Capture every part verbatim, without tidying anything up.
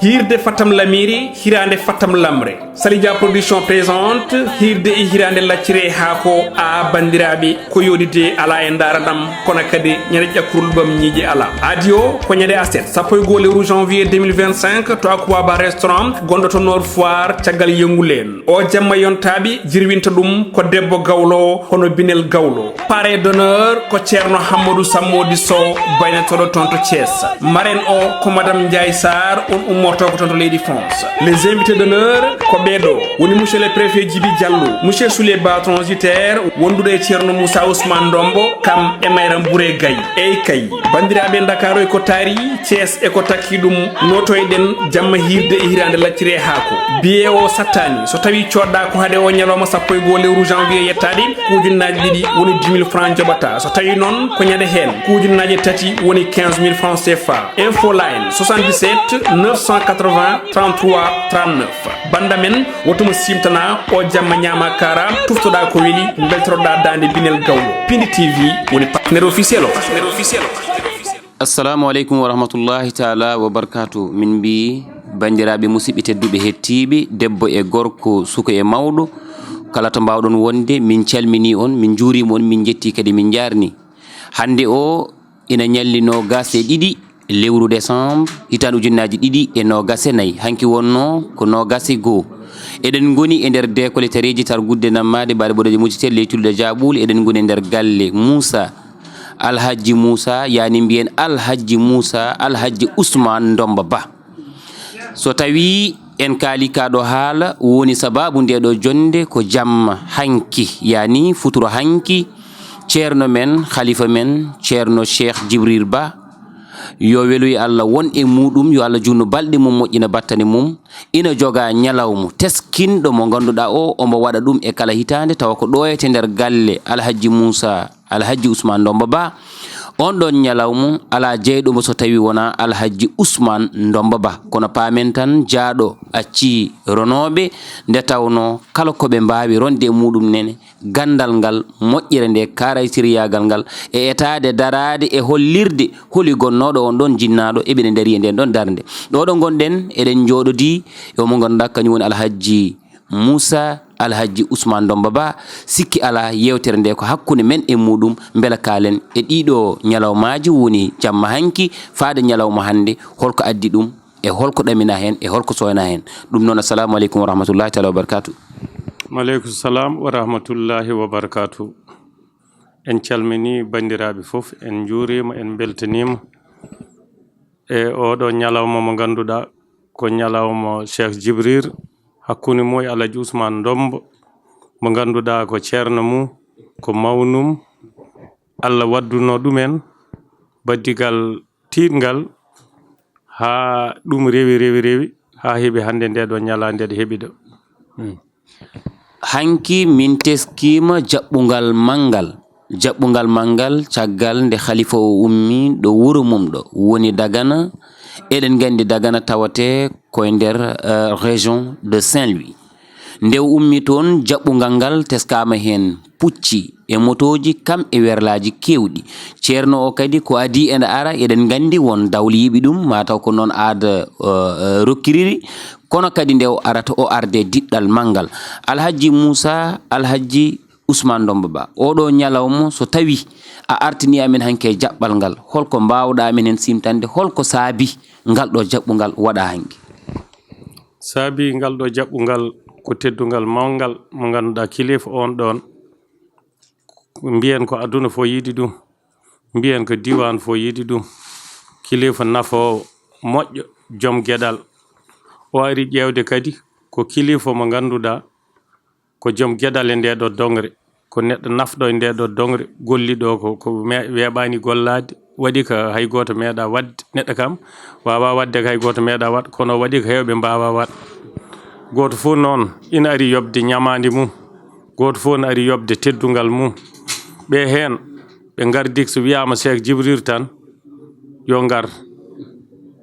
Hiirde Fatam Lamiri, hiraande Fatam Lamre. Salija Production présente hiirde e hiraande laccire haako. A banndiraaɓe, ko yooɗide alaa e ndaaraɗam, kono kadi ñande ƴakkurul ɓam ñiiƴe alaa. Aadi o ko ñande aset, sappo e goo lewru janvier deux mille vingt-cinq, to Aquaba Restaurant, gonɗo to Nord Foire, caggal yonguleen. O jamma yontaaɓe, jirwinta ɗum ko debbo gawlo, hono Binel Gawlo. Parrain d'honneur ko Ceerno Hammadou Sammodi Sow, baynotooɗo toon to Thiès. Marraine o ko Madame Ndiaye Sarr, on ummorto ko toon to leydi France. Les invités d'honneur ko ɓee ɗo, woni Monsieur le Préfet Djibi Diallo, Monsieur Souley Ba transitaire, wonduɗo e Ceerno Moussa Ousmane Ndombo, kam e Mayram Bouré Gaye. Eey kay, banndiraaɓe, Ndakaaru e ko taari, Thiès e ko takki ɗum, nootoyɗen jamma hiirde e hiraande laccire haako. Billet o sattaani, so tawii coodɗaa ko hade o ñalawma sappo e goo lewru janvier yettaade, ko ujunnaaje ɗiɗi woni dix mille francs njoɓataa. So tawii noon ko ñande heen, ko ujunnaaje tati woni quinze mille francs C F A. Info Line, soixante-dix-sept neuf cent quatre-vingts trente-trois trente-neuf. Bannda men, woto mo siimtanaa, o jamma ñaama kaara, tuftoɗaa ko weli, mbeltoroɗaa daande Binel Gawlo. Pindi T V woni partenaire officiel o. Assalamu aleykum wa rahmatullahi taala wa barkatu. Min mbi banndiraaɓe musidɓe tedduɓe hettiiɓe, debbo e gorko, suka e mawɗo, kala to mbaawɗon wonde, min calminii on, min njuuriima on, min njettii kadi min njaarnii. Hannde o ina ñalli noogas e ɗiɗi lewru décembre, hitaande ujunnaaji ɗiɗi e noogas e nayi. Hanki wonnoo ko noogas e goo. Eɗen ngoni e nder deekole tareeji targudde nammaade, mbaɗe boɗeeje mujjitee ley tulde jaaɓuuli. Eɗen ngoni e nder galle Muusa, Alhajji Muusa, yaani mbiyen Alhajji Muusa, Alhajji Usmaan Ndomba Ba. So tawii en kaali kaa ɗoo haala, woni sabaabu ndee ɗoo jonnde ko jamma hanki, yaani futuro hanki, ceerno men, khalifa men, ceerno Cheikh Djibril Ba, yo weluy Allah won e muuɗum, yo Allah juutnu balɗe mum, moƴƴina battane mum, ina jogaa ñalawma teskinɗo mo ngannduɗaa o, omo waɗa ɗum e kala hitaande, tawa ko ɗo e to nder galle Alhajji Muusa, Alhajji Usmaan Ndomba Ba. On ɗon ñalawma alaa jeyɗo mo so tawii wonaa Alhajji Usmaan Ndomba Ba. Kono paamen tan, jaaɗo accii ronooɓe, nde tawnoo kala ko ɓe mbaawi ronde e muuɗum nene, ganndal ngal, moƴƴere nde, kaaraysiriyaagal ngal, e etaade daraade e hollirde holi gonnooɗo on ɗon jinnaaɗo, eɓe ndarii e nden ɗon darnde. Ɗo ɗo ngonɗen, eɗen njooɗodii e omo ngannduɗaa kañum woni Alhajji Muusa Alhajji Usmaan Ndomba Ba. Sikki alaa, yeewtere nde ko hakkunde men e muuɗum, mbela kaalen e ɗiɗo ñalawmaaji woni jamma hanki faade ñalawma hannde, holko addi ɗum e holko ɗaminaa heen e holko sooynaa heen. Ɗum noon, assalamu aleykum wa rahmatullahi taala wa barakatuh. Maleykum salam wa rahmatullahi wa barakatuh. En calminii banndiraaɓe fof, en njuuriima, en mbeltaniima e oɗo ñalawma mo ngannduɗaa ko ñalawma Cheikh Djibril, hakkunde mum e Alhaji Ousmane Ndombo, mo ngannduɗaa ko ceerno mum, ko mawnum. Allah waddunoo ɗumen baddigal tiiɗngal, haa ɗum rewi, rewi, rewi, haa heɓi hannde ndee ɗoo ñalaande nde heɓi ɗo. Hmm. Hanki min teskiima jaɓɓungal manngal. Jaɓɓungal manngal caggal nde khalifa o ummi ɗo wuro mum ɗo woni Dagana. Eɗen nganndi Dagana tawate ko e nder, eh, région de Saint-Louis. Nde o ummi toon, jaɓɓungal ngal teskaama heen pucci e motooji, kam e werlaaji keewɗi. Ceerno o kadi ko adii ene ara, eɗen nganndi won dawliiɓe ɗum, mataw ko noon aada, eh, eh, rokkiriri. Kono kadi nde o arata, o arde diɗɗal manngal. Alhaji Moussa, Alhaji Ousmane Ndomba Ba, oɗo ñalawma, so tawi a artini amen hanki e jaɓɓal ngal, holko mbaawɗa amen heen simtande, holko saabi ngal ɗo jaɓɓungal waɗa hanki? Saabi ngal ɗo jaɓɓungal ko teddungal mawngal mo ngannduɗaa kilifa on ɗon, mbiyen ko aduna fof yiɗi ɗum, mbiyen ko diiwaan fof yiɗi ɗum. Kilifa nafoowo, moƴƴo, joom geɗal. O ari ƴeewde kadi ko kilifa mo ngannduɗaa ko joom geɗal e ndee ɗoo doŋre, ko neɗɗo nafɗo e ndee ɗoo doŋre, golli ɗo ko, ko me-, weeɓaani gollaade, waɗi ko hay gooto meeɗaa waɗde. Neɗɗo kam waawaa waɗde ko hay gooto meeɗaa waɗ, kono waɗi ko heewɓe mbaawaa waɗ. Gooto fof noon ina ari yoɓde ñamaande mum, gooto fof ne ari yoɓde teddungal mum. Ɓe heen, ɓe ngardi so wiyaama Cheikh Djibril tan, yo ngar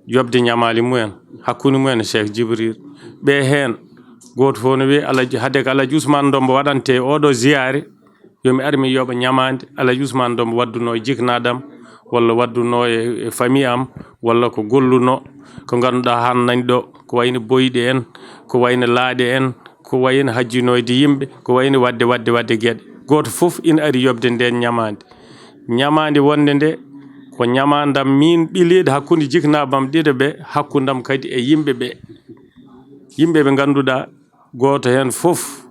yoɓde ñamaali mumen, hakkunde mumen e Cheikh Djibril. Ɓe heen, gooto fof no wiya, Alaji, hade ko Alaji Ousmane Ndombo waɗante oɗo ziyaare, yo mi ar mi yoɓa ñamaande. Alaji Ousmane Ndombo waddunoo e jiknaaɗam, walla waɗduno e, e famille am, walla ko golluno, ko ngannduɗaa haan nani ɗo, ko wayno boyɗe en, ko wayno laaɗe en, ko wayno hajjinoyde yimɓe, ko wayno waɗde, waɗde, waɗde geɗe. Gooto fof ina ari yoɓde ndeen ñamaande. Ñamaande wonde nde, ko ñamaandam miin ɓileeɗo hakkunde jiknaaɓe am ɗiɗo ɓe, hakkundam kadi e yimɓe ɓe. Yimɓe ɓe ngannduɗaa, gooto heen fof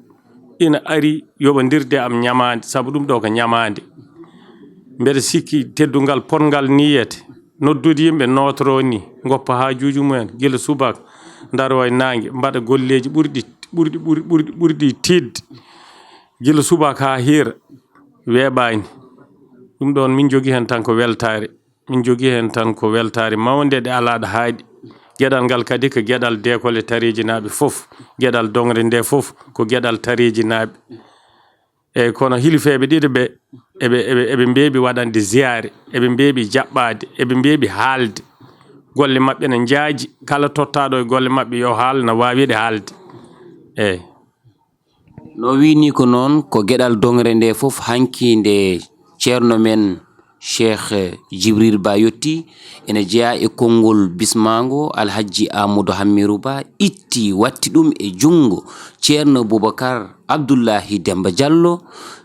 ina ari yoɓondirde am ñamaande, sabu ɗum ɗo ko ñamaande. Mbeɗa sikki teddungal potngal niyete, noddude yimɓe nootoro ni, ngoppa haajuuji mumen, gila subaka, ndaroo e naange, mbaɗa golleeji ɓurɗi, ɓurɗi, ɓurɗi, ɓurɗi, ɓurɗi tiiɗde, gila subaka haa hiira, weeɓaani. Ɗum ɗoon min njogii heen tan ko weltaare. Min njogii heen tan ko weltaare mawnde ɗe alaa ɗo haaɗi. Geɗal ngal kadi ko geɗal deekole tareejinaaɓe fof, geɗal doŋre nde fof ko geɗal tareejinaaɓe. Eey, kono hilifeeɓe ɗiɗo ɓe, eɓe, eɓe, eɓe mbeeɓi waɗande ziyaare, eɓe mbeeɓi jaɓɓaade, eɓe mbeeɓi haalde. Golle maɓɓe ne njaaji, kala tottaaɗo e golle maɓɓe yo haal, na waawi ɗe haalde. Eey. No wiini ko noon, ko geɗal doŋre nde fof hanki nde ceerno men Cheikh Djibril Ba yettii, ene jeyaa e konngol bismaango Alhajji Amadou Hammirou Ba, itti watti ɗum e junngo ceerno Boubacar Abdoullahi Demba Diallo.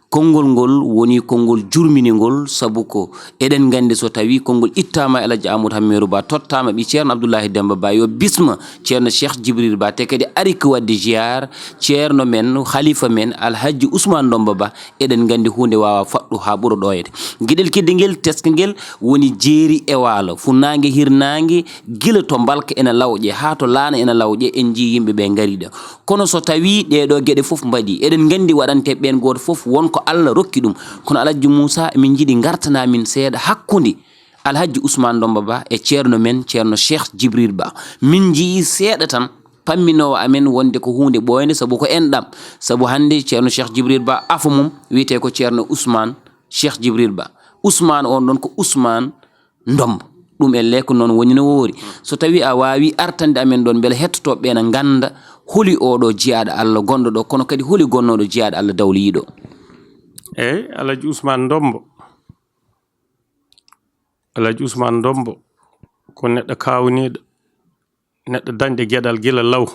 Konngol ngol woni konngol jurminingol, sabu ko eɗen nganndi so tawii konngol ittaama e Alhajji Amadou Hammirou Ba, tottaama ɓii ceerno Abdoullahi Demba Ba yo bisma ceerno Cheikh Djibril Ba, te kadi ari ko waɗde ziyaar ceerno men, halifa men, Alhajji Ousmane Ndomba Ba, eɗen nganndi huunde waawaa faɗɗo haa ɓura ɗooyde. Geɗel keddi ngel, teska ngel, woni jeeri e waalo, funnaange, hirnaange, gila to Mbalka ena lawƴe haa to Laana ena lawƴe, en njiyii yimɓe ɓe ngarii ɗo. Kono so tawii ɗee ɗoo geɗe fof mbaɗii, eɗen nganndi waɗanteeɓe ɓeen gooto fof won ko Alla rokki ɗum. Kono Alhajji Muusaa, emin njiɗi ngartanaa min seeɗa hakkunde Alhajji Ousmane Ndomba Ba e ceerno men, ceerno Cheikh Djibril Ba. Min njiyii seeɗa tan pamminoowo amen wonde ko huunde ɓooynde, sabu ko enɗam. Sabu hannde ceerno Cheikh Djibril Ba, afo mum wiyetee ko ceerno Ousmane Cheikh Djibril Ba. Ousmane on ɗon ko Ousmane Ndombo. Ɗum elle ko noon woni no woori. So tawii a waawii artande amen ɗoon, mbele hettotooɓe ɓee na ngannda holi oo ɗoo jiyaaɗo Alla gonɗo ɗo, kono kadi holi gonnooɗo jiyaaɗo Alla dawliiɗo. Eey, Alhajji Ousmane Ndombo. Alhajji Ousmane Ndombo ko neɗɗo kaawniiɗo, neɗɗo dañɗo geɗal gila law,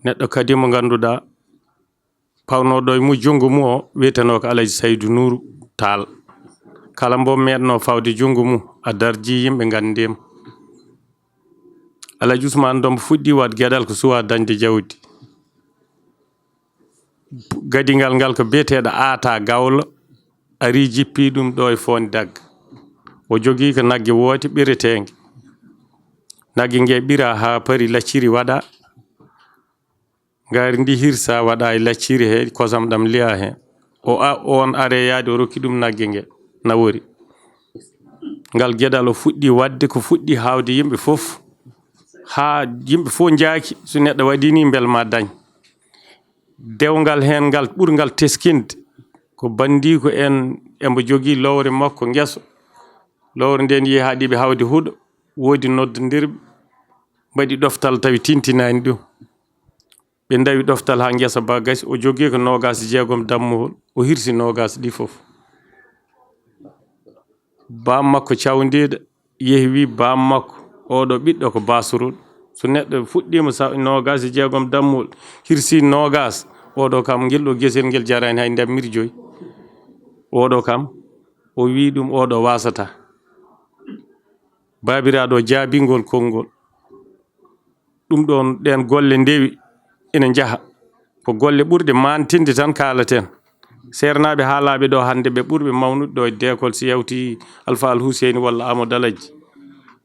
neɗɗo kadi mo ngannduɗaa pawnooɗo e mum junngo mum o wiyetenoo ko Alhajji Saydu Nuuru Taal. Kala mbo meeɗnoo fawde junngo mum, a darjii, yimɓe nganndii ma. Alhajji Ousmane Ndombo fuɗɗii waɗ geɗal ko suwaa dañde jawdi. Gadingal ngal ko biyeteeɗo Aata Gawlo, ari jippii ɗum ɗo e Foonde Dagga. O jogii ko nagge woote ɓireteenge. Nagge nge ɓiraa haa pari, lacciri waɗaa. Ngaari ndi hirsaa, waɗaa e lacciri he, kosam ɗam liyaa heen. O a-, oon areyaade, o rokki ɗum nagge nge nawori. Ngal geɗal o fuɗɗii waɗde ko fuɗɗii haawde yimɓe fof. Haa yimɓe fof njaaki, so neɗɗo waɗii nii, mbel ma dañ. Dewngal heen ngal ɓurngal teskinde, ko banndiiko en, embo jogii lowre makko ngeso. Lowre ndeen yehi haa ɗiɓi hawde huɗo, woodi noddondirɓe, mbaɗi ɗoftal tawi tintinaani ɗum. Ɓe ndawi ɗoftal haa ngesa ba gasi, o jogii ko noogaas e jeegom dammuwol, o hirsi noogaas ɗi fof. Baam makko cawndiiɗo yehi wi baam makko, "Oɗo ɓiɗɗo ko baasruɗo. So neɗɗo fuɗɗiima sa-, noogaas e jeegom dammuwol, hirsi noogaas, oɗo kam ngel ɗo gesel ngel jaraani hay ndammiri joyi. Oɗo kam," o wi ɗum, "oɗo waasata." Baabiraaɗo o jaabii ngol konngol. Ɗum ɗoon, ɗeen golle ndewi ina njaha. Ko golle ɓurɗe maantinde tan kaalaten. Seernaaɓe haalaaɓe ɗo hannde, ɓe ɓurɓe mawnude ɗo e deekol, si yawti Alfa Al Huseyni walla Amadou Alhaji.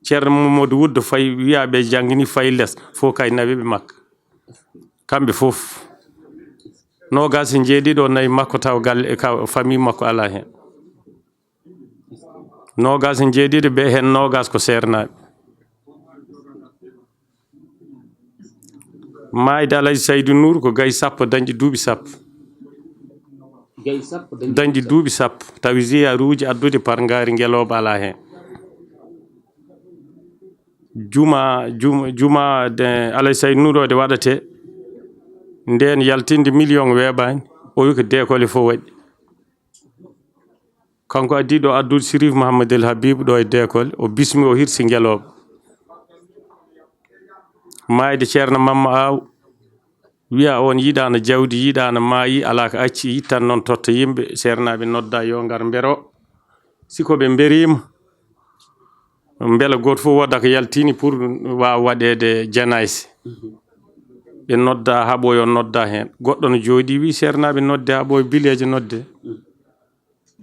Ceerno Mamadou Wuddo Faye, wiyaa ɓe janngini Faye les, fof kay nawi ɓe Makka. Kamɓe fof. Noogaas e njeeɗiɗo o nawi makko, taw galle, ka, famille makko alaa heen. Noogaas e njeeɗiɗo ɓe, heen noogaas ko seernaaɓe. Maayde Alhaji Saydu Nuur ko gay sappo dañɗi duuɓi sappo. Dañɗi duuɓi sappo, tawi ziyaaruuji addude par ngaari ngelooba alaa heen. Juma, juma, juma de Alhaji Saydu Nuur o de waɗatee, ndeen yaltinde million weeɓaani, o wi ko deekole fof waɗi. Kanko addi ɗo addude Sirif Mahamadel Habib ɗo e Deekol, o bismi, o hirsi Ngelooba. Maayde Ceerno Mamma Aaw, wiya on yiɗaano jawdi, yiɗaano maayi, alaa ko acci, yittan noon totta yimɓe, seernaaɓe nodda yo ngar mbero. Si ko ɓe mberiima, mbela gooto fof wooda ko yaltini pour waawa waɗeede janayse. Ɓe nodda, haɓooyo nodda heen. Goɗɗo no jooɗii, wi seernaaɓe nodde, haɓooyo bileeje nodde.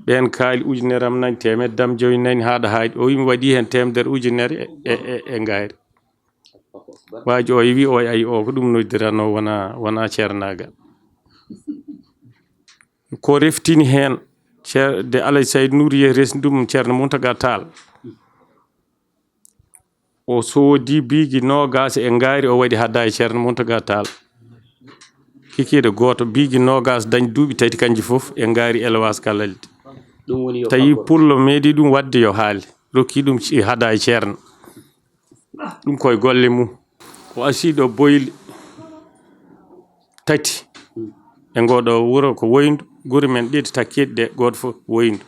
Ɓeen kaali ujunere am nani, teemedde am jowi nani, haaɗa haaɗi. O wi mi waɗii heen teemedere ujunere e, e, e, e ngayre. Waaji o wi o ayi o ko ɗum noddiranoo, wona, wona ceernaagal. Ko reftini heen, ceer-, de Alhaji Sayd Nour yehi resni ɗum Ceerno Mountaga Tall. O soodi biigi noogaas e ngaari, o waɗi hadaya Ceerno Mountaga Tall. Kikiiɗe gooto, biigi noogaas dañ duuɓi tati kanji fof e ngaari élevage Kalaldi. Ɗum woni yo Tawi faggor. Pullo meeɗi ɗum waɗde yo haali. Rokki ɗum ci-, hadaya Ceerno. Ɗum koye golle mum. O asii ɗo boyli tati. E ngoo ɗoo wuro ko woyndu, gure men ɗiɗi takkiiɗe ɗe, gooto fof woyndu.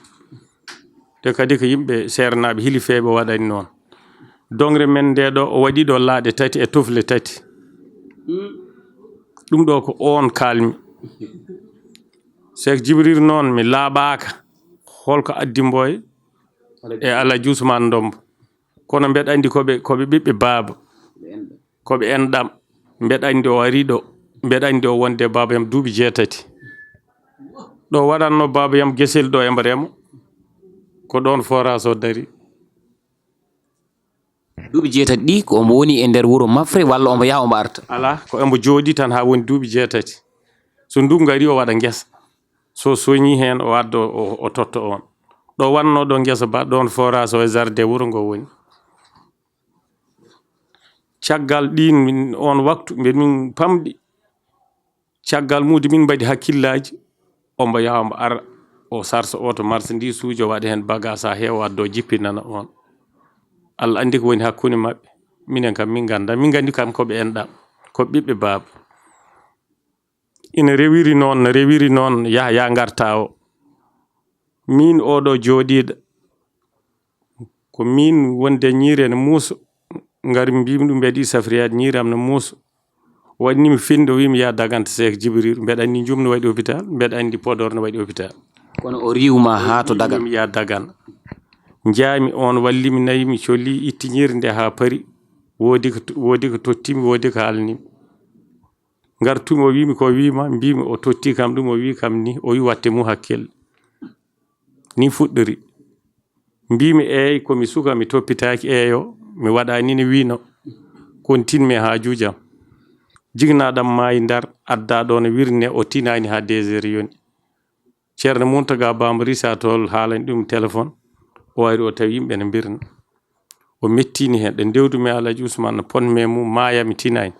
Te kadi ko yimɓe seernaaɓe hilifeeɓe waɗani noon. Dongre men nde ɗo, o waɗi ɗo laaɗe tati e tufle tati. Ɗum ɗo ko oon kaalmi. Seek Jibril noon, mi laaɓaaka. Holko addi mbo e Alhaji Usmaan Ndombo? Kono mbeɗa anndi ko ɓe, ko ɓe ɓiɓɓe baaba. Ko ɓe enɗam. Mbeɗa anndi o ari ɗo. Mbeɗa anndi o wonde baaba yam duuɓi jeetati. Ɗo waɗatno baaba yam gesel ɗo embo remo. Ko ɗoon forage o dari. Duuɓi jeetati ɗi, ko omo woni e nder wuro Mafre walla omo yaha omo arta? Alaa, ko embo jooɗii tan haa woni duuɓi jeetati. So ndunngu ari, o waɗa ngesa. So soñii heen, o adda, o, o totta oon. Ɗo wannoo ɗo ngesa ba, ɗoon forage o e jardin wuro ngo woni. Caggal ɗiin, min, oon waktu, mbeɗa min pamɗi. Caggal muudo min mbaɗi hakkillaaji, ombo yaha ombo ara, o sarsa oto marchandise uji, o waɗa heen bagage haa heewa, o adda o jippinana oon. Allah anndi ko woni hakkunde maɓɓe. Minen kam min nganndaa, min nganndi kam ko ɓe enɗam, ko ɓiɓɓe baaba. Ina rewiri noon, no rewiri noon, yaha, yaha ngarta o. Miin oo ɗo jooɗiiɗo, ko miin wonde ñiiri ene muusa, ngari mbiimi ɗum mbeɗa yiɗi safriyaade ñiiri am no muusa. Waɗni mi finde, o wiimi, "Yaa Daganta Seek Jibril, mbeɗa anndi Njum no waɗi hôpital, mbeɗa anndi Podor no waɗi hôpital." Kono o riiwma haa to Dagana. Wiimi, "Yaa Dagana." Njaami oon, walli mi, nawi mi, colli, itti ñiiri nde haa pari. Woodi ko, woodi ko tottimi, woodi ko haalnimi. Ngartumi, o wiimi ko wiima, mbiimi o totti kam ɗum, o wii kam ni, o wii watte mu hakkille. Ni fuɗɗori. Mbiimi, "Eey, ko mi suka, mi toppitaaki eeyo, mi waɗaani ni wiino. Kontinmi e haajuuji am." Jignaɗam maayi Ndar, adda ɗo no wirne, o tinaani haa deux heures yoni. Ceerno Muntaga Bamba Risa Tall haalani ɗum téléphone, o ari o tawi yimɓe ne mbirna. O mettini heen, ɗo ndewdumi e Alhaji Usmaan no ponme mum maaya mi tinaani.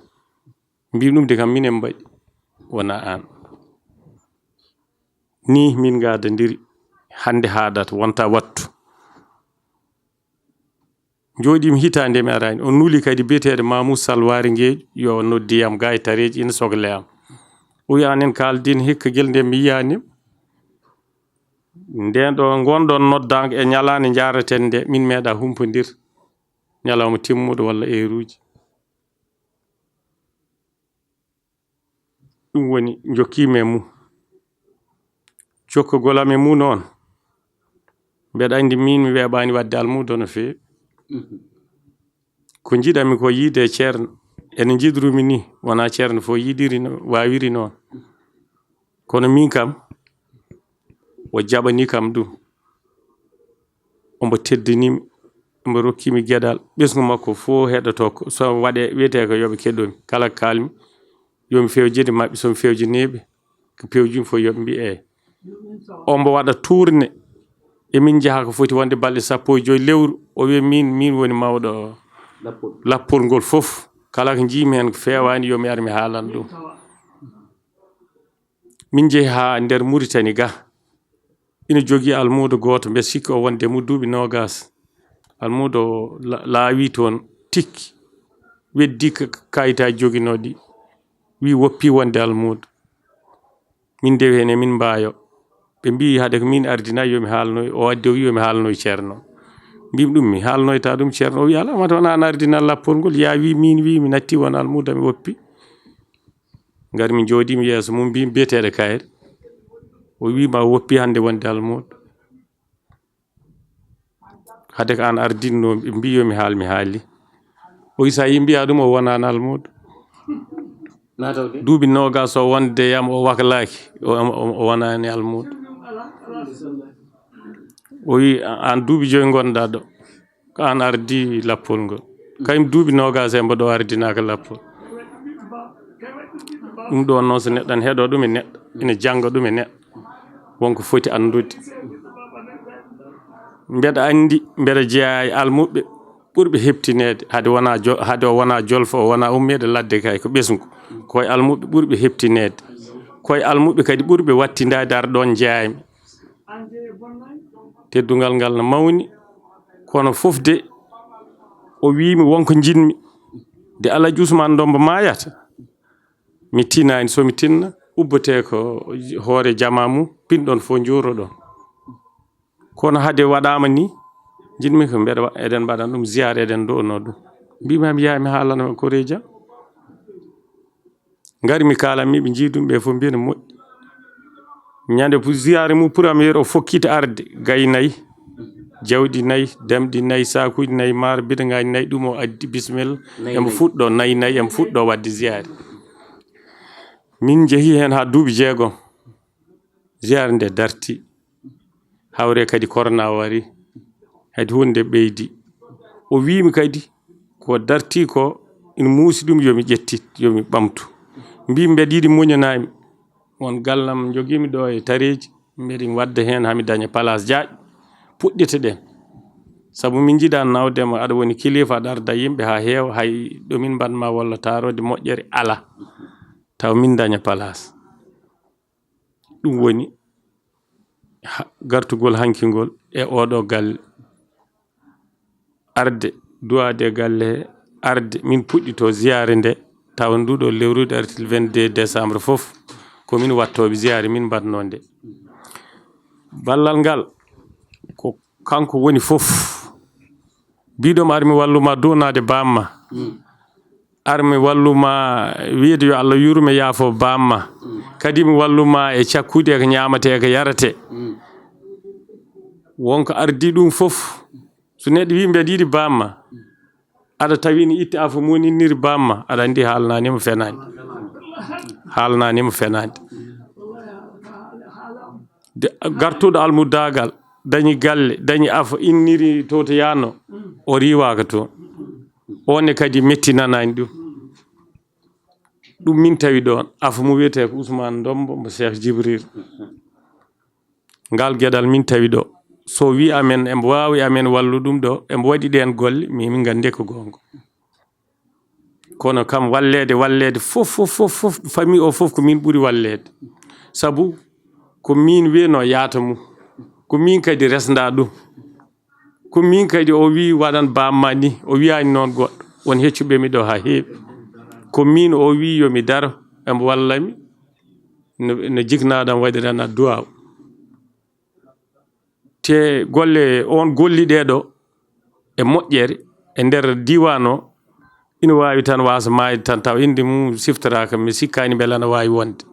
Mbiimi ɗum de kam minen mbaɗi, wona aan. Ni min ngadandiri, hannde haaɗata, wonta wattu. Njooɗiimi hitaande mi araani. O nuli kadi biyeteeɗo Mamou Sall Waari Ngeeƴu, yo o noddi yam ga e tareeji ina sogle am. O wi anen kaaldin hikka gel nde mi yiyaani. Nden ɗo ngonɗon noddaango e ñalaande njaaraten nde, min meeɗa humpondir. Ñalawma timmuɗo walla eeruuji. Ɗum woni, njokkiimi e mum. Jokkugol am e mum noon, mbeɗa anndi miin mi weeɓaani waɗde almuudo no feewi. Mhm. Ko njiɗami ko yiide e ceerno, ene njiɗrumi ni, wonaa ceerno fof yiɗiri no, waawiri noon. Kono miin kam, o jaɓani kam ɗum. Omo teddini mi, omo rokki mi geɗal. Ɓesngu makko fof heɗotoo ko, so waɗe, wiyetee ko yo ɓe keɗo mi. Kala ko kaalmi, yo mi fewjide maɓɓe, so mi fewjinii ɓe, ko pewjumi fof yo ɓe mbiy eey. Omo waɗa tourné. Emin njaha ko foti wonde balɗe sappo e joy lewru. O wiya miin, miin woni mawɗo lappol, lappol ngol fof. Kala ko njiimi heen ko feewaani, yo mi ar mi haalan ɗum. Min njehi haa nder Muritani ga. Ina jogii almuudo gooto, mbeɗa sikki o wonde mo duuɓi noogaas. Almuudo o la-, laawi toon tikki. Weddi ka-, kayitaaji joginooɗi. Wi woppi wonde almuudo. Min ndewi heen, emin mbaayo. Ɓe mbi hade ko min ardinay, yo mi haalnoy. O addi, o wi yo mi haalnoy ceerno. Mbimi ɗum mi haalnoyta ɗum ceerno. O wi alaa, mata wona an ardina lappol ngol. Ya wi min wi mi natti won almuuda, mi woppi. Ngari mi jooɗi mi yeeso mum, mbimi biyeteeɗo Kayre. O wi ma woppi hannde wonde almuudo. Hade ko an ardinno, ɓe mbi yo mi haal, mi haali. O wi sa yi mbiya ɗum, o wonani almuudo. Duuɓi noogas o wonde yam o waklaaki, o, o, o wonani almuudo. O wi an duuɓi joyi ngonɗa ɗo, ko an ardi lappol ngol. Kayum duuɓi noogas e mboɗo ardinaka lappol. Ɗum ɗo noon so neɗɗo ne heɗo ɗum e neɗɗo, ene jannga ɗum e neɗɗo, wonko foti anndude. Mbeɗa anndi, mbeɗa jeyaa e almuɓɓe ɓurɓe heɓtineede, hade wona jo-, hade o wona jolfo, o wona ummeede ladde kay, ko ɓesngu. Ko e almuɓɓe ɓurɓe heɓtineede. Ko e almuɓɓe kadi ɓurɓe wattindaade ar ɗoon jeyaami. Teddungal ngal no mawni, kono fof de o wiimi wonko njiɗmi. De Alhaji Ousmane Ndombo maayata, mi tinaani, so mi tinna, ubbotee ko hoore jamaa mum, pinɗon fof njuuroɗon. Kono hade waɗaama ni, njiɗmi ko mbeɗa wa-, eɗen mbaɗan ɗum ziyaara, eɗen ndo'onoo ɗum. Mbimi mi yaha mi haalana koreeji am. Ngari mi kaalan mi, ɓe njii ɗum, ɓe fof mbiya ne moƴƴi. Ñande pu-, ziyaare mum premier o fokkiti arde, gayi nayi, jawɗi nayi, damɗi nayi, saakuuji nayi, maar, bidongaaji nayi, ɗum o addi, bismilla, emo fuɗɗo, nayi nayi, emo fuɗɗo waɗde ziyaare. Min njehi heen haa duuɓi jeegom. Ziyaare nde darti. Hawre kadi korona wari. Hadi huunde ɓeydi. O wiimi kadi ko darti ko ina muusi ɗum yo mi ƴettit, yo mi ɓamtu. Mbiimi mbeɗa yiɗi muñanaami. Won gallam jogiimi ɗo e tareeji. Mbeɗa waɗda heen haa mi daña palaas jaaƴ. Puɗɗitoɗen. Sabu min njiɗaa nawde mo aɗa woni kilifa, aɗa arda yimɓe haa heewa, hay ɗo min mbaɗ ma walla taaroode moƴƴere alaa. Taw min daña palaas. Ɗum woni ha-, gartugol hanki ngol e oɗo galle. Arde, duwaade e galle he, arde, min puɗɗito ziyaare nde, tawa nduɗo lewru darti le vingt-deux décembre fof, ko min wattooɓe ziyaare, min mbaɗnoo nde. Ballal ngal, ko kanko woni fof. Mbiɗo mo ar mi wallu ma duwanaade bamma. Ar mi wallu ma wiide yo Allah yurme yaafo bamma. Kadi mi wallu ma e cakkude e ko ñaamate e ko yarate. Wonko ardi ɗum fof. So neɗɗo wi mbeɗa yiɗi bamma, aɗa tawi ne itti afo mum inniri bamma, aɗa anndi haalnanimo fenaande. Haalnanimo fenaande. De, gartuɗo almudagal, dañi galle, dañi afo, inniri to to yaanno, o riiwaaka toon. On ne kadi mettinanaani ɗum. Ɗum min tawi ɗoon. Afo mum wiyetee ko Ousmane Ndombo mo Cheikh Djibril. Ngal geɗal min tawi ɗo. So wi amen, embo waawi amen wallu ɗum ɗo, embo waɗi ɗeen golle, min, min nganndi ko goonga. Kono kam walleede, walleede fof, fof, fof, fof, famille o fof ko min ɓuri walleede. Sabu ko min wiyno yaata mum. Ko min kadi resnda ɗum. Ko min kadi o wi waɗan bamma ni, o wiyaani noon goɗɗo. Won heccuɓe mi ɗo haa heewi. Ko min o wi yo mi daro, embo walla mi. No, no jiknaɗam waɗiran addu'a o. Te golle on golli ɗe ɗo e moƴƴere e nder diiwaan o, ina waawi tan waasa maayde tan tawa innde mum siftoraaka, mi sikkaani mbele ana waawi wonde.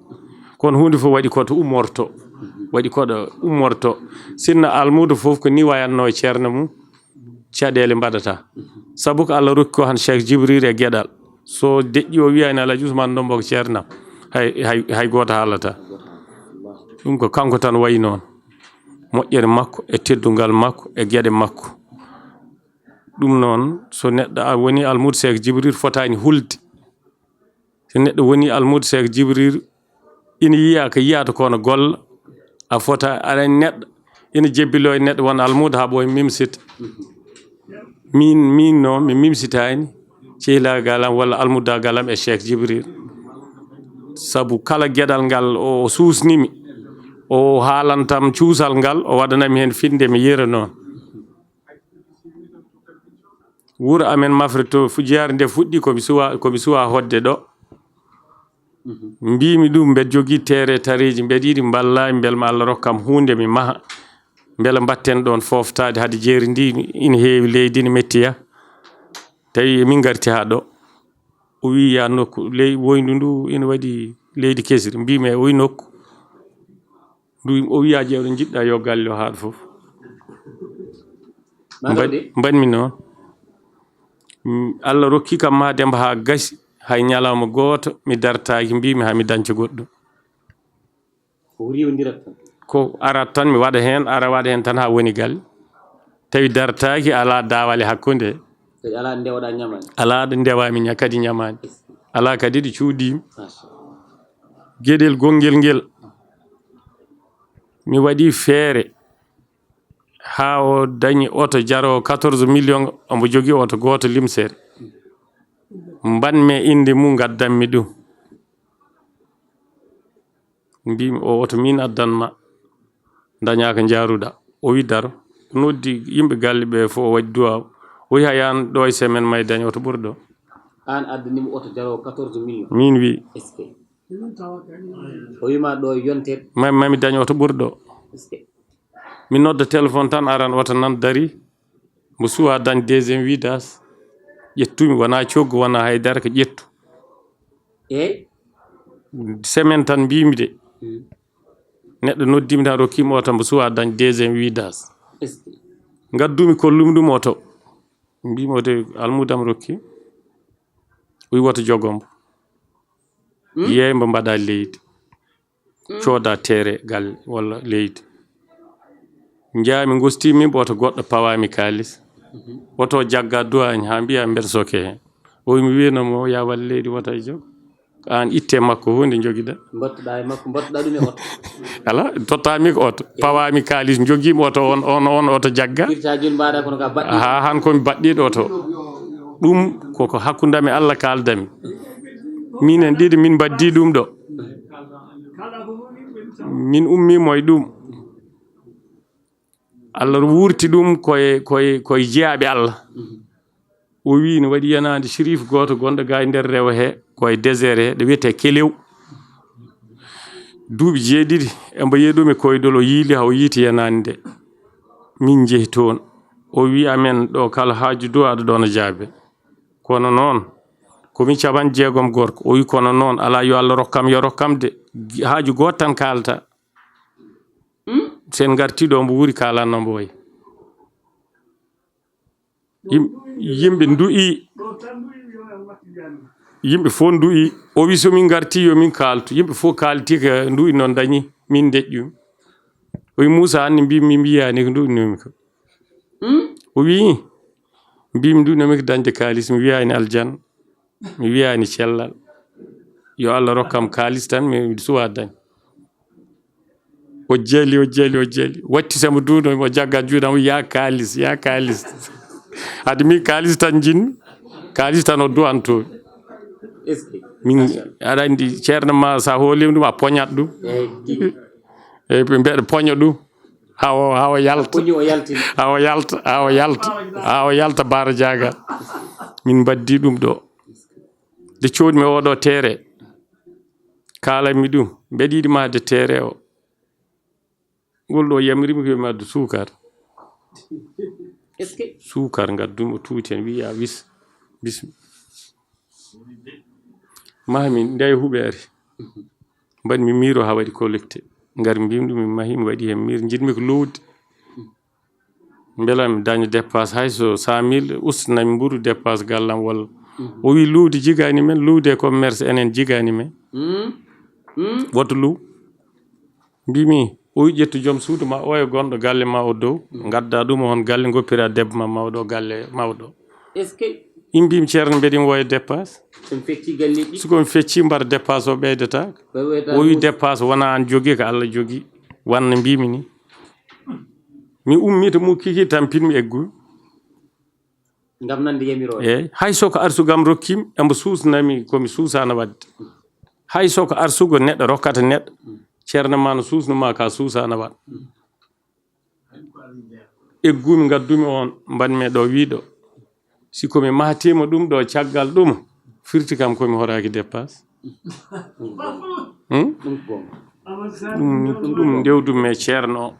Kono huunde fof waɗi ko to ummorto, waɗi ko ɗo ummorto. Sinno almuudo fof ko ni wayatno e ceerno mum, caɗeele mbaɗata. Sabu ko Allah rokki ko han Cheikh Djibril e geɗal. So deƴƴi o wiyaani Alhaji Ousmane Ndombo ko ceernam, hay, hay, hay gooto haalata. Ɗum ko kanko tan wayi noon. Moƴƴere makko e teddungal makko e geɗe makko. Ɗum noon, so neɗɗo a woni almuudo Cheikh Djibril, fotaani hulde. So neɗɗo woni almuudo Cheikh Djibril, ina yiya ko yiyata kono golla, a fota, aɗa anndi neɗɗo ina jebbilo e neɗɗo won almuudo haa ɓooya mimsita. Min, min noon, mi mimsitaani cehilagal am walla almudagal am e Cheikh Djibril. Sabu kala geɗal ngal o suusnimi, o haalantam cuusal ngal, o waɗanami heen finnde, mi yiyra noon. Wuro amen Mafre to fu-, jiyaare nde fuɗɗi, ko mi suwa, ko mi suwa hoɗde ɗo. Mbiimi ɗum, mbeɗa jogii teere tareeji, mbeɗa yiɗi mballaa, mbela ma Allah rokkam huunde mi maha. Mbela mbaɗten ɗoon fooftaade hade jeeri ndi ina heewi leydi, ina mettiya. Tawi emin ngarti haa ɗo. O wii, "Yaa nokku, ley woyndu ndu ina waɗi leydi kesiri." Mbiimi, "E oyi nokku?" Ndu, o wii, "Yaa ƴeewɗo, njiɗɗaa yo galle o haaɗ fof." Mbaɗ-, mbaɗmi noon. Mm, Allah rokki kam maa Demba haa gasi, hay ñalawma gooto mi dartaaki, mbiimi haa mi dañca goɗɗo. Ko riiwondirat tan. Ko arat tan, mi waɗa heen, ara waɗa heen tan haa woni galle. Tawi dartaaki, alaa daawal e hakkunde. Kadi alaa ɗo ndewoɗaa ñamaani. Alaa ɗo ndewaami ña-, kadi ñamaani. Alaa kadi ɗo cuuɗiimi. Machallah. Geɗel gonngel ngel, mi waɗi feere haa o dañi oto jaroowo quatorze millions, omo jogii oto gooto limsere. Mbaɗmi e innde mum, ngaddanmi ɗum. Mbiimi, "O oto miin addan ma, dañaa ko njaaruɗaa." O wi, "Daro." O noddi yimɓe galle ɓe fof, o waɗi duwaaw. O wi, "Haa yaan ɗo e semaine may dañ oto ɓurɗo." Aan addani mo oto jaroowo quatorze millions? Miin wi. Est-ce que? O wi ma ɗo yontere. Ma, mami dañ oto ɓurɗo. Est-ce que? Mi nodda téléphone tan, aran oto nan dari. Mbo suwa dañ deuxième vidas. Ƴettumi, wona coggu, wona haydara, ko ƴettu. Eey. Semaine tan mbimi de. Hmm. Neɗɗo noddimi tan, rokkimi oto, mbo suwa dañ deuxième vidas. Est-ce que? Ngaddumi, kollumi ɗum oto. Mbimi oto, almudam rokki. O wi woto jogombo. Hmm? Yeey mbo mbaɗa leydi. Hmm. Cooda teere galle walla leydi. Njaami, ngostimi, oto goɗɗo pawami kaalis. Mhm. Oto jagga duwaañ haa mbiya mbeɗa soke heen. O wi mi wiyano mo, "Ya waɗ leydi wota e jog." Aan itte makko huunde njogiɗa. Mbattuɗa e makko, mbattuɗa ɗum e oto. Ala, tottami ko oto. Pawami kaalis, njogiimi oto on, on, on oto jagga. Firta jooni mbaɗa kono ka baɗɗi. Haa han komi baɗɗiiɗo oto. Ɗum koko hakkundami Allah kaaldami. Minen ɗiɗi min mbaddi ɗum ɗo. Min ummiimo e ɗum. Allah wuurti ɗum koye, koye, koye jeyaaɓe Allah. O wii no waɗi yanaande sirif gooto gonɗo ga e nder rewo he, ko e désert he, ɗo wiyetee Kelew. Duuɓi jeeɗiɗi, embo yehi ɗum e koyɗol, o yiili haa o yiiti yanaande nde. Min njehi toon. O wii amen, "Ɗo kala haaju duwaaɗo ɗo no jaabe." Kono noon, ko min capanɗe jeegom gorko. O wii, "Kono noon, alaa yo Allah rokkam, yo rokkam de. Haaju gooto tan kaalata." Hmm? Sen ngarti ɗo, mbo wuuri kaalanno mbo wayi. Yim-, yimɓe ndu'i, yimɓe fof ndu'i. O wi, "So min ngarti, yo min kaaltu." Yimɓe fof kaalti ka ndu'i noon dañi, min ndeƴƴumi. O wi, "Muusa, anni mbi-, mi mbiyaani ko ndu'inomi ko." Hmm? O wi, "Mbi-, mi ndu'inomi ko dañde kaalis, mi wiyaani aljanna." Mi wiyaani cellal. Yo Allah rokkam kaalis tan, mi, mi suwa dañ. O jeli, o jeli, o jeli. Watti sama duuno, o jagga juuɗam, "Ya kaalis, ya kaalis." Hade mi kaalis tan jinmi. Kaalis tan o du'anto. Est-ce que? Min, aɗa anndi, ceerno ma, sa hoolima ɗum, a poñat ɗum. Eyi, tigi. Eyi, mbeɗa poña ɗum. Haa o, haa o yalta. Poñi o yaltina. Haa o yalta, haa o yalta, haa o yalta Baara Jaaga. Min mbaddi ɗum ɗo. Nde coodmi oɗo teere, kaalanmi ɗum, mbeɗa yiɗi mahde teere o. Ngol ɗo yamirimi ko yo mi addu suukar. Est-ce que? Suukar ngaddumi, o tuuti heen, wiyi, "A wis, bismi." Mahmi nde huɓeere. Mbaɗmi miiro haa waɗi collecté. Ngar mbimi ɗum, mi mahi, mi waɗi heen miir, njiɗmi ko luuwde. Mbela mi daña dépasse, hay so cent mille, ustanami mburu dépasse gallam walla. Mhm. O wi, "Luuwde jigaani men, luuwde e commerce enen jigaani men." Mhm. Mhm. Woto luuw. Mbimi, o wi, "Ƴettu joom suudu ma o e gonɗo galle ma o dow, mhm, ngadda ɗum on galle, ngoppira debbo ma mawɗo galle mawɗo." Est-ce que? Imbimi, "Ceerno, mbeɗa mi woya dépasse." Ɗum fecci galleeji? So ko mi fecci, mbar dépasse o ɓeydata. Ɓe ɓeyda o wi, ɗum. "Dépasse wona an jogi, ko Allah jogi." Wanno mbimi ni. Mi ummi to mukkiki, tampinmi eggu. Ngam nande yamiroore. Eyi, hay so ko arsugam rokkim, embo suusnami ko mi suusana waɗde. Hay so ko arsugo neɗɗo rokkata neɗɗo, ceerno ma no suusnu ma ka suusana waɗ. Eggumi, ngaddumi on, mbanmi ɗo wiɗo. Si ko mi mahtiima ɗum ɗo caggal ɗum, firti kam ko mi horaaki dépasse. Hmm? Ɗum, ɗum ndewdum e ceerno.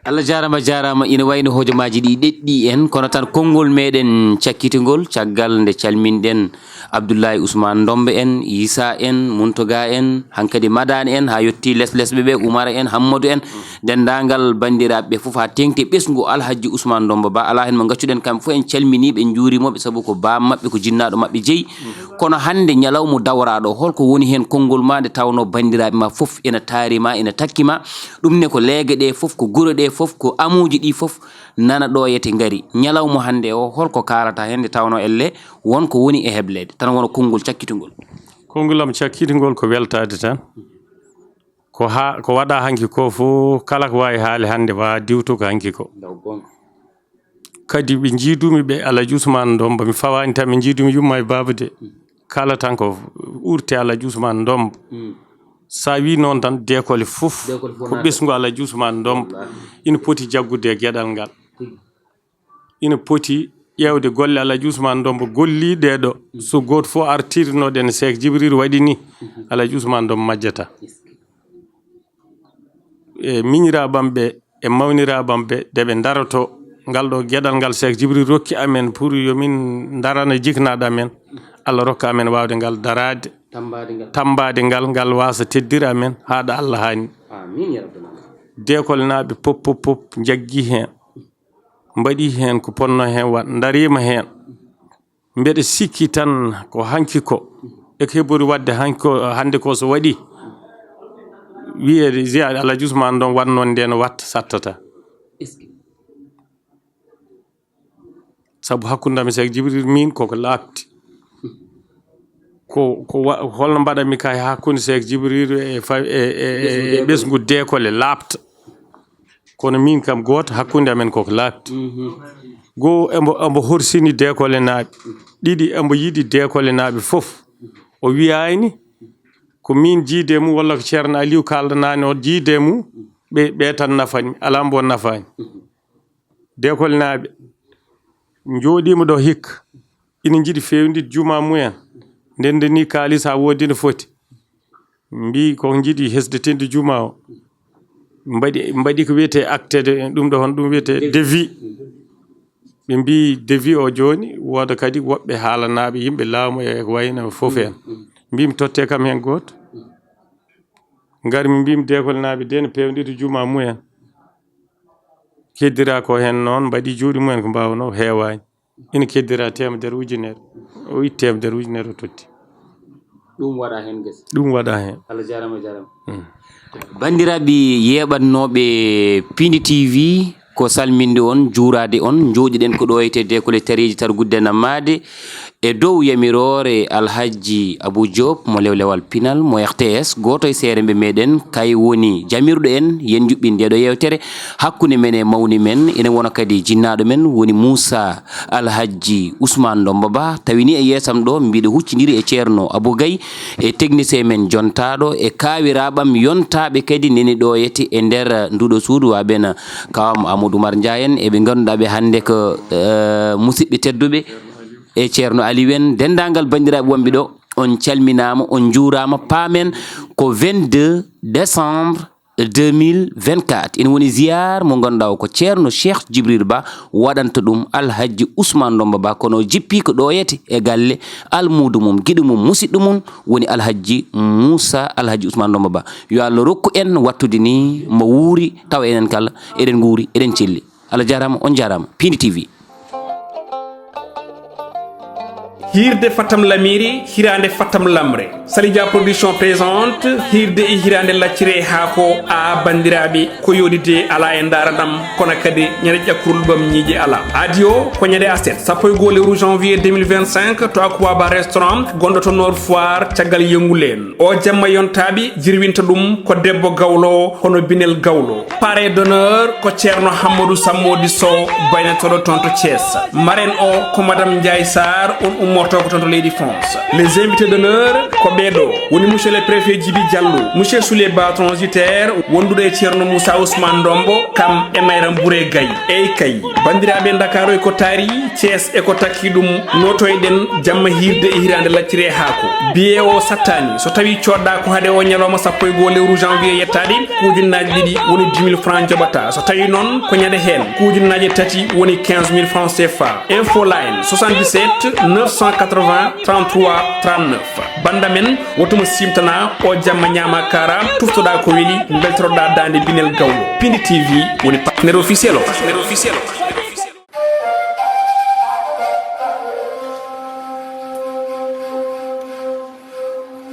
Allah jaaraama, jaaraama. Ina wayno hojomaaji ɗi ɗeɗɗi en, kono tan konngol meɗen cakkitugol, caggal nde calminɗen Abdullahi Usman Ndombe en, Isa en, Muntoga en, hankadi Madani en, haa yotti les lesɓe ɓe, Umar en, Hammadu en, denndaangal banndiraaɓe ɓe fof, haa teeŋti ɓesngu Alhaji Usman Ndombe Ba. Alaa heen mo ngaccuɗen, kamɓe fof en calminii ɓe, en njuuriima ɓe, sabu ko baam maɓɓe, ko jinnaaɗo maɓɓe jeyi. Kono hannde ñalawma dawraaɗo, holko woni heen konngol ma nde tawnoo banndiraaɓe ma fof ina taari ma, ina takki ma? Ɗum ne ko leege ɗe fof, ko gure ɗe fof, ko amuuji ɗi fof nana ɗo yete ngari. Ñalawma hannde o, holko kaalata heen nde tawnoo elle won ko woni e hebleede? Tan wona konngol cakkitungol. Konngol am cakkitungol ko weltaade tan. Ko haa, ko waɗa hanki ko fof, kala ko waawi haali hannde, wa diwtu ko hanki ko. Ndaw goonga. Kadi ɓe njiidumi ɓe Alhaji Usman Ndomba, mi fawaani tan, ɓe njiidumi yumma e baaba de. Kala tan ko urte Alhaji Usman Ndomba. Mm. So a wii noon tan, deekole fof, deekole fof ko naata. Ɓesngu Alhaji Usman Ndomba. Wallaahi. Ina poti jaggude e geɗal ngal. Tigi. Ina poti ƴeewde golle Alhaji Usman Ndomba gollii ɗee ɗo. Mm. So gooto fof artirnoɗen Seek Jibril waɗi ni, mm-hmm, Alhaji Usman Ndomba majjata. Eskey. E miñiraaɓam ɓe, e mawniraaɓam ɓe, nde ɓe ndaroto ngal ɗo geɗal ngal Seek Jibril rokki amen pour yo min ndarana jiknaaɗo amen, Allah rokka amen waawde ngal daraade, tammbaade ngal, tammbaade ngal, ngal waasa teddira amen haa ɗo Allah haani. Amiin ya rabbal aalamiin. Deekolnaaɓe pop, pop, pop njaggii heen, mbaɗii heen ko potnoo heen waɗ, ndariima heen. Mbeɗa sikki tan ko hanki ko, e ko heɓori waɗde hanki ko, hannde ko so waɗi, wiyeede jeya Alhaji Usman ɗon waɗ noon nden watta sattata. Sabu hakkunde am e Seek Jibril min koko laaɓti. Ko, ko wa-, holno mbaɗanmi kay hakkunde Seek Jibril e fa-, e, e, e ɓesngu deekole laaɓta. Kono min kam gooto hakkunde amen koko laaɓti. Mhm. Goo embo, embo horsini deekolenaaɓe. Ɗiɗi embo yiɗi deekolenaaɓe fof. O wiyaani ko min jiide mum walla ko Ceerno Aliou kaaldanani o jiide mum. Ɓe, ɓe tan nafani, alaa mbo nafaani. Deekolenaaɓe njooɗiima ɗo hikka. Ina njiɗi feewnditde juma mumen. Ndendanii kaalis haa woodi no foti. Mbii ko njiɗi hesditinde juma o. Mbaɗi, mbaɗi ko wiyetee acte de, ɗum ɗo hono ɗum wiyetee devis. Ɓe mbii devis o jooni, wooda kadi woɓɓe haalanaaɓe yimɓe laamu e ko wayno fof heen. Mbii mi tottee kam heen gooto. Ngarmi mbii mi deekolenaaɓe de no peewndirde juma mumen. Keddira ko heen noon, mbaɗi juuɗe mumen ko mbaawnoo, heewaani. Ina keddira teemedere ujunere. O itti teemedere ujunere o totti. Ɗum waɗa heen gese. Ɗum waɗa heen. Allah jaaraama, jaaraama. Mm. Banndiraaɓe yeeɓannooɓe Pindi T V, ko salminde on, juuraade on, njooɗiɗen ko ɗo e tedde ko le tareeji targudde nammaade e dow yamiroore Alhajji Abou Diop mo lewlewal pinal mo R T S, gooto e seeremɓe meɗen, kay woni jamirɗo en, yen njuɓɓin nde ɗo yeewtere hakkunde men e mawni men, ene wona kadi jinnaaɗo men woni Moussa Alhajji Ousmane Ndomba Ba, tawi ni e yeesam ɗo, mbiɗo huccindiri e Ceerno Abou Gaye, e technicien men jontaaɗo, e kaawiraaɓam yontaaɓe kadi neni ɗo yeti e nder nduɗo suudu, wa ben kawam Amadou Oumar Ndiaye en, e ɓe ngannduɗaa ɓe hannde ko, eh, musidɓe tedduɓe, e Ceerno Aliou en, denndaangal banndiraaɓe wonɓe ɗo, on calminaama, on njuuraama, paamen ko vingt-deux décembre deux mille vingt-quatre. Ina woni ziyaar mo ngannduɗaa o ko Ceerno Cheikh Djibril Ba waɗanta ɗum Alhajji Ousmane Ndomba Ba, kono o jippii ko ɗo yete e galle almuudo mum, giɗo mum, musidɗo mum woni Alhajji Moussa Alhajji Ousmane Ndomba Ba. Yo Allah rokku en wattude ni mo wuuri, tawa enen kala eɗen nguuri, eɗen celli. Allah jaaraama, on jaaraama. Pindi T V. Hiirde Fatam Lamiri, hiraande Fatam Lamre. Salidia Production présente hiirde e hiraande laccire haako a banndiraaɓe ko yooɗide alaa e ndaranam, kono kadi ñande ƴakkurul ɓam ñiiƴe alaa. Aadi o ko ñande aset sappo e goo lewru janvier deux mille vingt-cinq to Aquaba Restaurant gonɗo to Nord Foire caggal yenguleen. O jamma yontaaɓe jirwinta ɗum ko debbo gawlo hono Binel Gawlo. Parrain d'honneur ko Ceerno Hammadou Sammodi Sow, baynotooɗo toon to Thiès. Marraine o ko Madame Ndiaye Sarr, on ummo Oto ko toon to leydi France. Les invités d'honneur ko ɓee ɗo woni monsieur le préfet Djibi Diallo, monsieur Souley Ba transitaire wondude e Ceerno Moussa Ousmane Ndombo, kam e Mayra Mbouré Gaye. Eey kay, banndiraaɓe, Ndakaaru e ko taari, Thiès e ko takki ɗum, nootoyɗen jamma hiirde e hiraande lacciri e haako. Billet o sattaani, so tawii coodɗaa ko hade o ñalawma sappo e goo lewru janvier yettaade, ko ujunnaaji ɗiɗi woni dix mille francs njoɓataa. So tawii noon ko ñande heen, ko ujunnaaje tati woni quinze mille francs C F A. Info Line soixante-dix-sept neuf cent quatre-vingts trente-trois trente-neuf. Bannda men, woto mo siimtanaa o jamma ñaama kaara, tuftoɗaa ko weli, mbeltoroɗaa daande Binel Gawlo. Pindi T V woni partenaire officiel o. Partenaire officiel o.